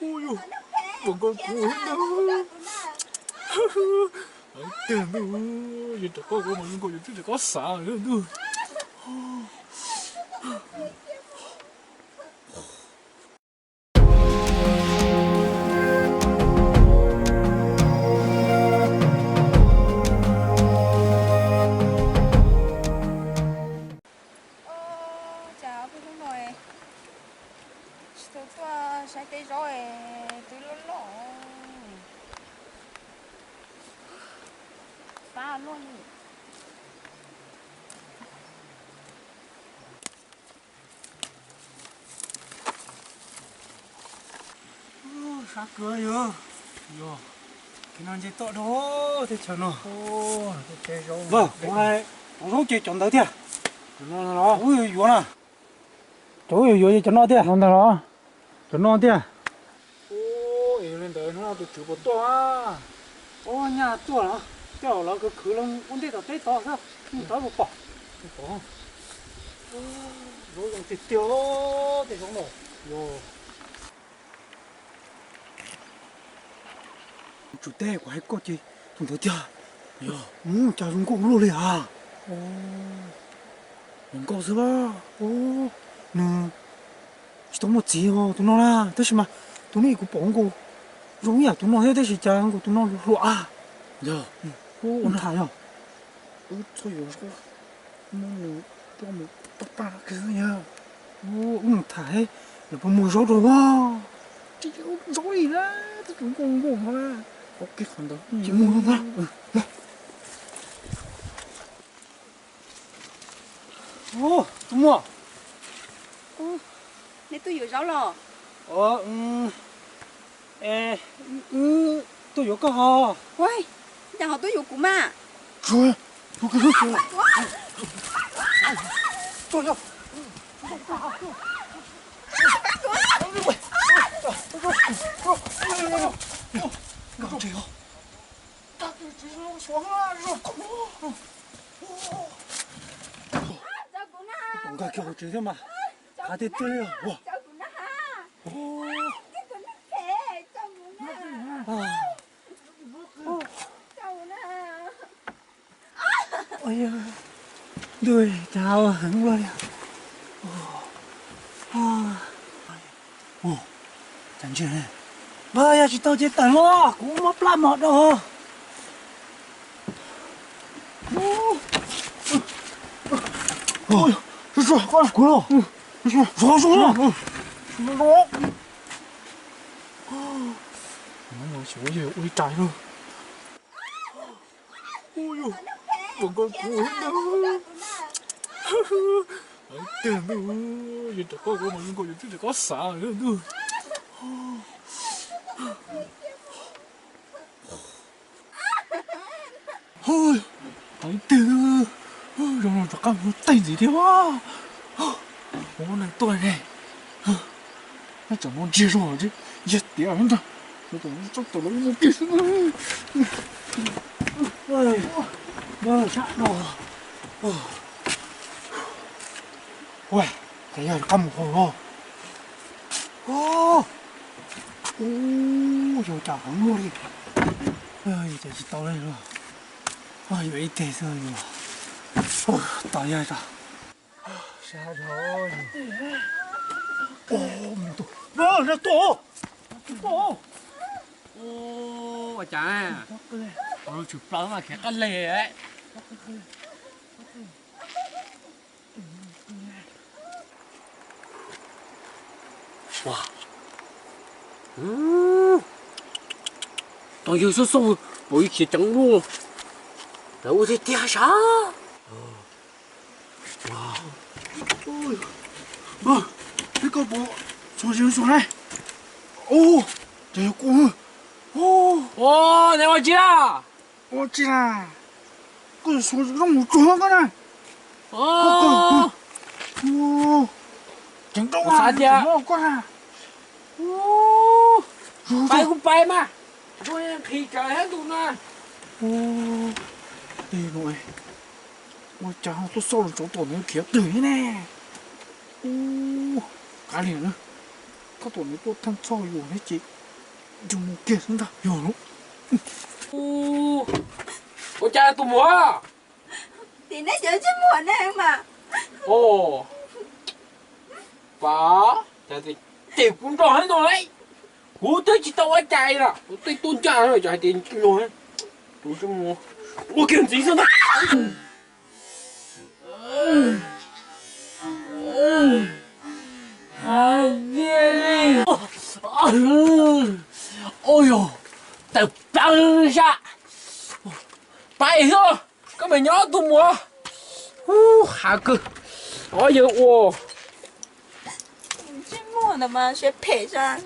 Ua yog, ua nkauj kuv ntag. Tiag ntuj, yog rov qab ua mas zoo nkauj yus twb rov qab xav ntuj. Cas kuv hnub no tsis tau tuaj saib teb zaub, twb loj loj. Pab luaj li. Sab kawg yog, yog, kev no nce toj dhau teb chaws no. Vauv, kuv hais, kuv zaub ces cov ntawd tiag. Kuv yuav yuav na. Cov yuav yuav ces cov no tiag, no ntag los? Cov no tiag. Ua li ntawd hnub no tus tswv puas tuaj? Ua nyaj tuaj los, tej zaum lawv khwv khwv los ua ntej tom teb tod xwb, mus tod puas pom. Zaub zoo tiag tiag tej zaub no. Yog. Tsum teb kuv hais koj ces tus ntawd tiag. Yog, cas zoo nkauj luaj li as. Zoo nkauj xwb. Nws tsis tau muaj txiv os tus no na, tab sis mas tus no kuv pom nkaus zoo ib yam tus no thiab tab sis cas nkaus tus no hluas hluas a. Yog, ua tham yog. Wb txhob yuav zaub, muab nws coj mus pab pab kiag xwb yog. Wb mus tham lawv puas muag zaub rau. Tsis zaub li na, twb tsis nkauj nkauj no na. Qhov ntawd ces mus ntag. Tus muam, nej tuaj yuav zaub los? Wb tuaj yuav koj ho. Ua cas ho tuaj yuav kuv mas? Nkag kiag hauv tsev thiab mas. Qab tiag tiag li os. Ntuj, cas ua heev ua li. Cas ntsia, npawg, yog tsis tau ces tawm los, kuv muab plab mos rau. Kuv los, zov zoo. Ua li rais lawm. Ua nkauj kuv ntag. Tiag ntuj, yog rov qab ua mas zoo nkauj yus twb rov qab xav ntuj. Hais tiag, zoo no rov qab mus tej ntxiv thiab. Ua neeg tuaj ne, nyob tsam no ntsiag zog, yog tiag ntag, txhob tawm los ib mus kiag xwb. Ua, cas yog qab mus hauv los. Ua, yog cas heev luaj li. Cas tsis tau li los. Yuav ib teg xwb yuav. Tos yog tso. Sab dhau. Ua, tus, tus, tus. Ua cas, ua lub tshwm plaws mas khiav qab leg. Tau yawg xub xub, pom ib khiav ceev luaj. Lawv ua tiag tiag sav. Peb koj puas txog zoo zoo na? Ua, ces yog kuv. Ua, neb ua tsi na? Ua tsi na? Koj zoo zoo mus tsuag koj na. Ceev rau xav tias koj na. Pais kuj pais mas, zoo nqhis tsawv thiab ntus no. Ua cas tuaj xauj los tsov tom no khiav twg thiab ne? Ua, qab li na. Koj tuaj nws tuaj thaj txog yus thiab ces ntsej muag kiag xwb ntag yog lawm. Ua cas tus muam? Tim neb cov ntsej muag ne mas. Oj, pab, ces kuv nrog hab no lauj, kuv twb tsis tau ua cas li na, kuv twb tuaj ncaj cov hais tias ntsej muag, tus ntsej muag ua kiag ntxiv xwb ntag. Ua yog tawm plaws sab pais xwb, koj mam nyob tus muam. Ub, hav kawg, ob yawg ua. Ntsej muag ntawd mas siab phem sab.